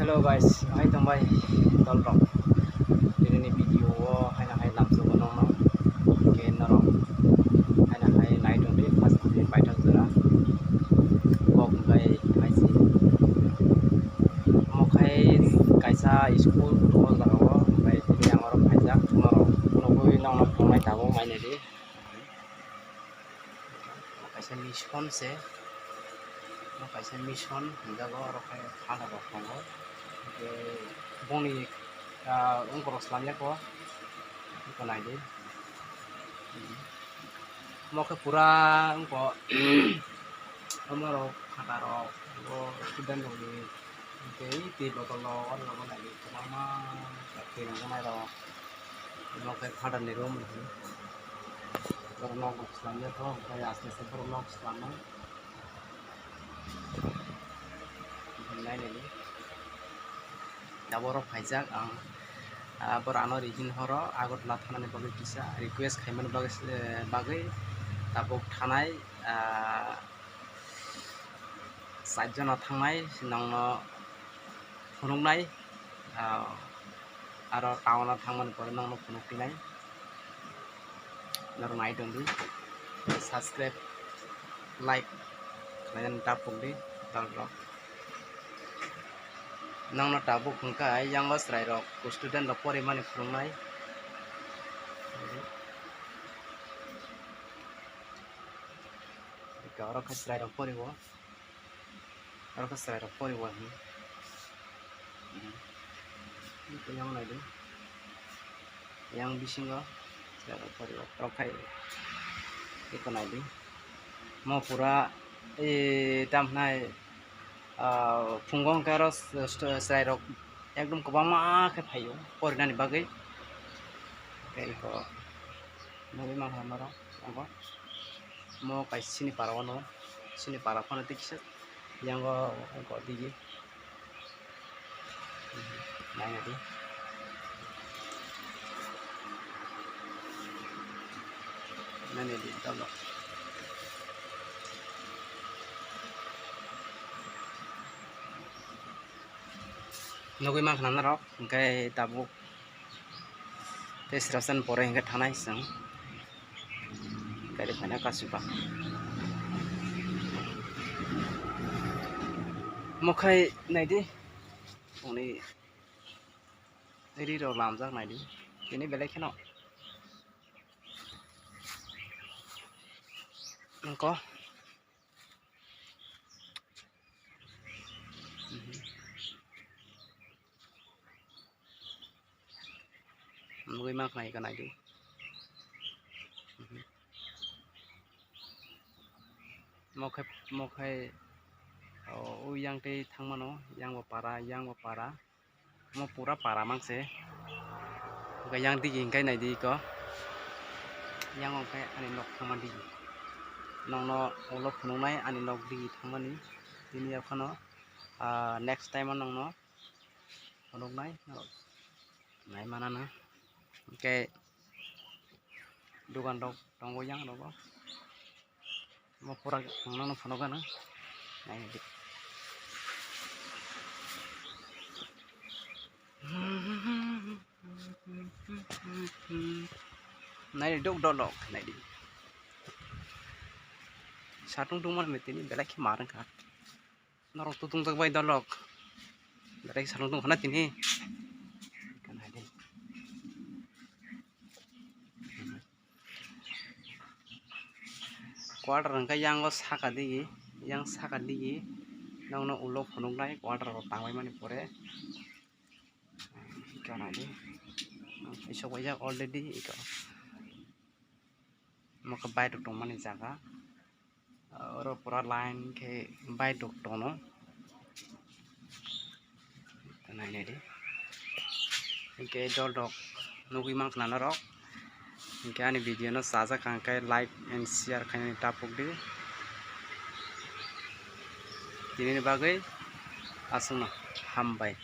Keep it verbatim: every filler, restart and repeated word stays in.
Hello guys, hai tongbai dolrok. Tini ni video o haina hai lamsogo nongno. Ke norok haina hai nai tongdi first ni paithak jora. Kok bai hai si. Omo khai kaisa school o jaga o bai tini ang oro phaijak norok nogwi nongno phunuknai tabuk mai naidi. Kaisa mission se, kaisa mission hinjago, oro khe phala rok tongo, hwnkhe boni, ah, wngkorok slamyako, wngkha naidi. Omo khe pura wngkha, omo rok phatarok, bo student rokni tei twi botol rok, oro rok naidi kwbangma twi rok nairok, omo khe phatarni room. Borok nok rok slamya kho, hwnkhe aste aste borok nok slamnai. Nainani. Abo oro phaijak ang, ah, borok ano ri hino horo Agartala thanani bagwi kisa request khaimani bagwi, eh, bagwi tabuk thanai, ah, char jona thangnai, nongno phunuknai, ah, aro town o thangmani pore nongno phunuk tinai. Norok nai tongdi, subscribe, like khlainani ta phukdi, dolrok. Nongno tabuk hwnkha yango chwrairok, student rok porimani phunuknai. Oro khe chwrairok porio. Oro khe chwrairok porio hinwi. Yang naidi. Yang bisingo chwrairok porio. Oro khai eko naidi. Mo pura, eh, tamhnai, ah, phungo hwnkhe oro chwrairok ekdom kwbangma khe phaio porinani bagwi. Tei eko nugwi mankha norok tongo. Mo kaisa chini para o no, chini para phano tei kisa yango ongkha digi. Naina di. Naina di, tamo. Nugwi mankha norok, hwnkhe tabuk tei srasani pore hwnkhe thanai chwng. Gari phaina kasu ba. Mokhai naidi. Uni ri rok lamjak naidi. Tini belai kheno. Nangko. Nugwi mankha eka naidi. Mokhai, mokhai, o, o yang tei thangmano, yang bo para, yang bo para. Mo pura para mangse. Hwnkhe yang digi hwnkhe naidi eko. Yang hwnkhe ani nok thangma digi. Nokno ulo phunuknai ani nok digi thangmani. Tini yaphano, ah, next time o nokno phunuknai norok nai manana. Hwnkhe dogan rok tongo yang rogo. Mo pura ang nono phunukgana. Naidi. Naidi dok dok dok naidi. Satung tungmani tini belai khe mar wngkha. Norok tutung jak bai dolok. Belai khe satung tungkha na tini. Naidi. Quarter hwnkhe yango saka digi, yang saka digi nokno ulo phunuknai quarter rok tangbaimani pore. Iko naidi, isok waijak already iko. Omo khe bike rok tongmani jaga. Oro pura line khe bike rok tono. Nainai di. Hwnkhe dol rok nugwi mankha na norok. Hwnkhe ani video no chajak kha hwnkhe like and share khainani tapuk di. Tinini bagwi aswkno hambai.